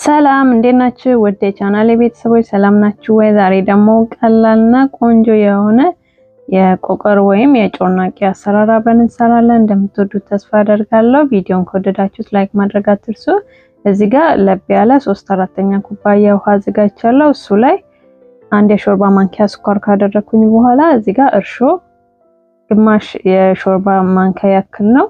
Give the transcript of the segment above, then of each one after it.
ሰላም እንዴት ናችሁ? ወደ ቻናሌ ቤተሰቦች ሰላም ናችሁ ወይ? ዛሬ ደግሞ ቀላልና ቆንጆ የሆነ የቆቀር ወይም የጮርናቄ አሰራር አብረን እንሰራለን። እንደምትወዱት ተስፋ አደርጋለሁ። ቪዲዮን ከወደዳችሁት like ማድረግ አትርሱ። እዚህ ጋር ለብ ያለ 3/4 ኩባያ ውሃ አዘጋጅቻለሁ። እሱ ላይ አንድ የሾርባ ማንኪያ ስኳር ካደረኩኝ በኋላ እዚህ ጋር እርሾ ግማሽ የሾርባ ማንኪያ ያክል ነው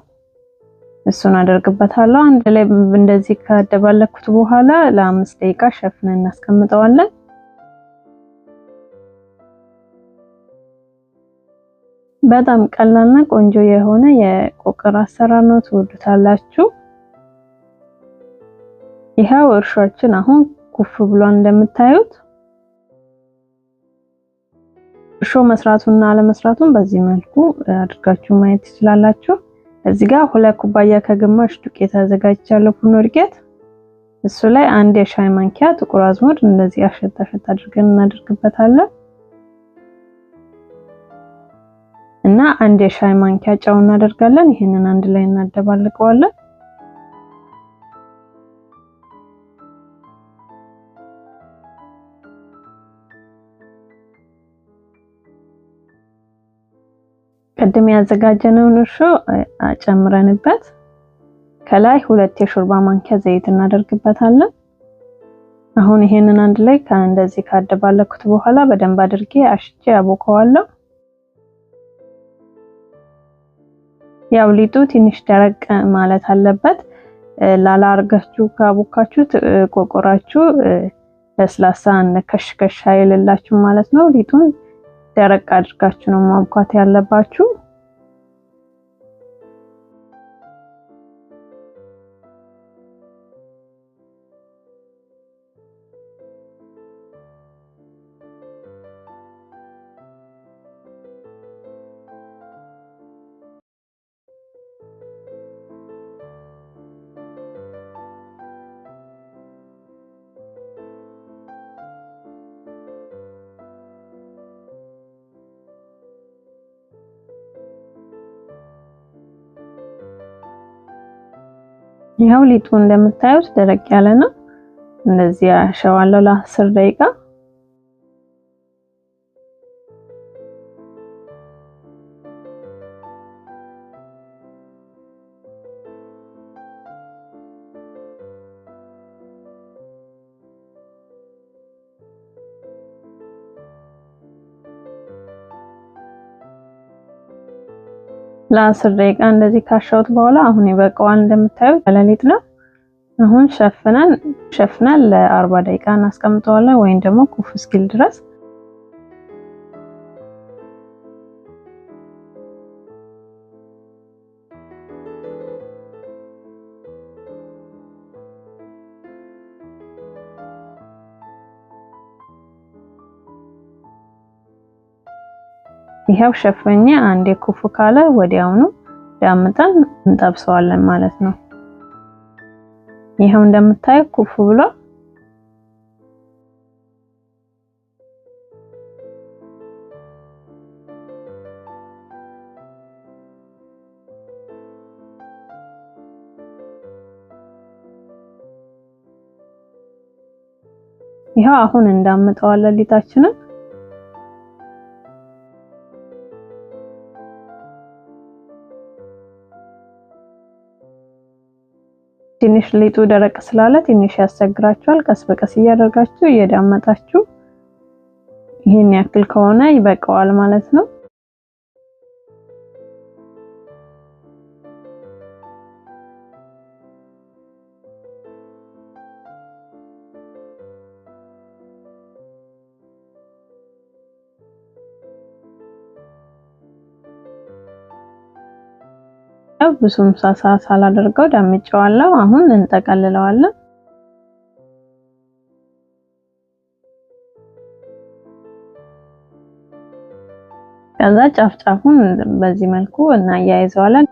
እሱን አደርግበታለሁ። አንድ ላይ እንደዚህ ካደባለኩት በኋላ ለ5 ደቂቃ ሸፍነን እናስቀምጠዋለን። በጣም ቀላልና ቆንጆ የሆነ የቆቀር አሰራር ነው፣ ትወዱታላችሁ። ይኸው እርሾአችን አሁን ኩፍ ብሏል እንደምታዩት። እርሾ መስራቱንና አለመስራቱን በዚህ መልኩ አድርጋችሁ ማየት ትችላላችሁ። እዚህ ጋር 2 ኩባያ ከግማሽ ዱቄት አዘጋጅቻለሁ፣ ፉርኖ ዱቄት። እሱ ላይ አንድ የሻይ ማንኪያ ጥቁር አዝሙድ እንደዚህ አሸት አሸት አድርገን እናደርግበታለን እና አንድ የሻይ ማንኪያ ጨው እናደርጋለን። ይሄንን አንድ ላይ እናደባልቀዋለን። ቅድም ያዘጋጀነውን እርሾ ጨምረንበት ከላይ 2 የሾርባ ማንኪያ ዘይት እናደርግበታለን። አሁን ይሄንን አንድ ላይ እንደዚህ ካደባለኩት በኋላ በደንብ አድርጌ አሽቼ አቦከዋለሁ። ያው ሊጡ ትንሽ ደረቅ ማለት አለበት። ላላ አርጋችሁ ካቦካችሁት ቆቆራችሁ ለስላሳ ከሽከሽ አይልላችሁ ማለት ነው። ሊጡን ደረቅ አድርጋችሁ ነው ማቡካት ያለባችሁ። ይኸው ሊጡ እንደምታዩት ደረቅ ያለ ነው። እንደዚህ አሸዋለሁ ለ10 ደቂቃ። ለ10 ደቂቃ እንደዚህ ካሸሁት በኋላ አሁን ይበቃዋል። እንደምታዩት ለሊጥ ነው። አሁን ሸፍነን ለ40 ደቂቃ እናስቀምጠዋለን ወይም ደግሞ ኩፍ እስኪል ድረስ። ይሄው ሸፈኛ አንዴ ኩፍ ካለ ወዲያውኑ ዳምጠን እንጠብሰዋለን ማለት ነው። ይሄው እንደምታዩ ኩፍ ብሎ ይሄው አሁን እንዳምጠዋለን ሊጣችንን። ትንሽ ሊጡ ደረቅ ስላለ ትንሽ ያስቸግራችኋል። ቀስ በቀስ እያደርጋችሁ እየዳመጣችሁ ይሄን ያክል ከሆነ ይበቃዋል ማለት ነው። ብዙም ሳሳ ሳላደርገው ዳምጨዋለሁ። አሁን እንጠቀልለዋለን። ከዛ ጫፍ ጫፉን በዚህ መልኩ እናያይዘዋለን።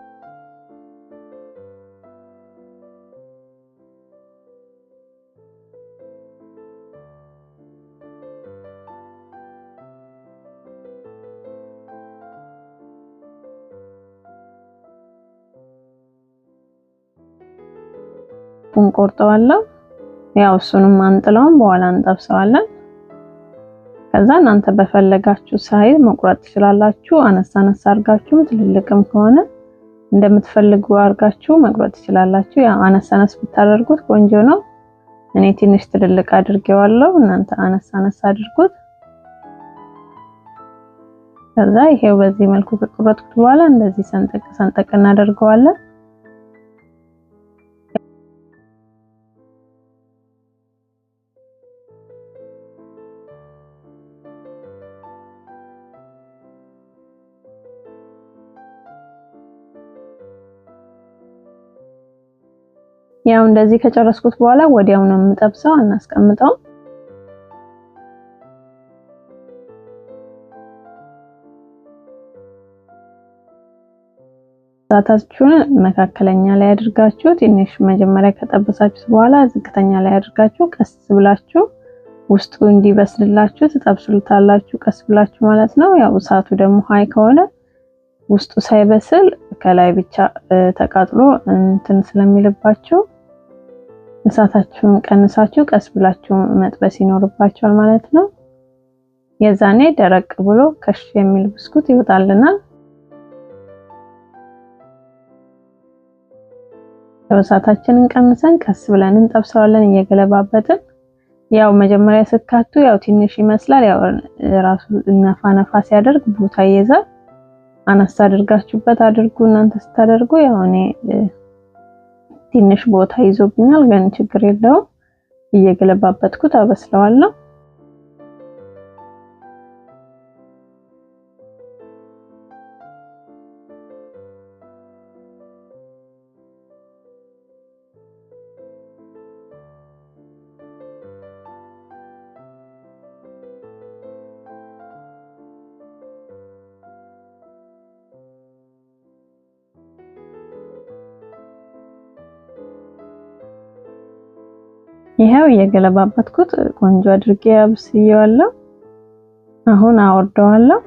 ቆርጠዋለሁ። ያው እሱንም አንጥለውም፣ በኋላ እንጠብሰዋለን። ከዛ እናንተ በፈለጋችሁ size መቁረጥ ትችላላችሁ። አነስ አነስ አድርጋችሁም ትልልቅም ከሆነ እንደምትፈልጉ አድርጋችሁ መቁረጥ ትችላላችሁ። ያው አነስ አነስ ብታደርጉት ቆንጆ ነው። እኔ ትንሽ ትልልቅ አድርጌዋለሁ። እናንተ አነስ አነስ አድርጉት። ከዛ ይሄው በዚህ መልኩ ከቆረጥኩት በኋላ እንደዚህ ሰንጠቅ ሰንጠቅ እናደርገዋለን። ያው እንደዚህ ከጨረስኩት በኋላ ወዲያው ነው የምጠብሰው፣ አናስቀምጠውም። እሳታችሁን መካከለኛ ላይ አድርጋችሁ ትንሽ መጀመሪያ ከጠበሳችሁት በኋላ ዝቅተኛ ላይ አድርጋችሁ ቀስ ብላችሁ ውስጡ እንዲበስልላችሁ ትጠብሱታላችሁ፣ ቀስ ብላችሁ ማለት ነው። ያው እሳቱ ደግሞ high ከሆነ ውስጡ ሳይበስል ከላይ ብቻ ተቃጥሎ እንትን ስለሚልባችሁ እሳታችሁን ቀንሳችሁ ቀስ ብላችሁ መጥበስ ይኖርባችኋል ማለት ነው። የዛኔ ደረቅ ብሎ ከሽ የሚል ብስኩት ይወጣልናል። እሳታችንን ቀንሰን ቀስ ብለን እንጠብሰዋለን እየገለባበጥን። ያው መጀመሪያ ስካቱ ያው ትንሽ ይመስላል። ያው ራሱ ነፋ ነፋ ሲያደርግ ቦታ ይይዛል። አነስ አድርጋችሁበት አድርጉ እናንተ ስታደርጉ። ያው እኔ ትንሽ ቦታ ይዞብኛል፣ ግን ችግር የለውም። እየገለባበጥኩት አበስለዋለሁ። ይሄው እየገለባበጥኩት ቆንጆ አድርጌ አብስዬዋለሁ። አሁን አወርደዋለሁ።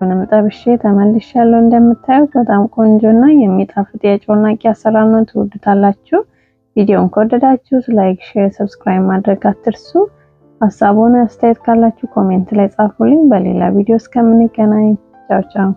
ምንም ጠብሼ ተመልሻለሁ። እንደምታዩት በጣም ቆንጆና የሚጣፍጥ የጮርናቄ አሰራር ነው። ትወዱታላችሁ። ቪዲዮን ከወደዳችሁት like፣ share፣ subscribe ማድረግ አትርሱ። ሀሳቡን አስተያየት ካላችሁ comment ላይ ጻፉልኝ። በሌላ ቪዲዮ እስከምንገናኝ ቻው ቻው።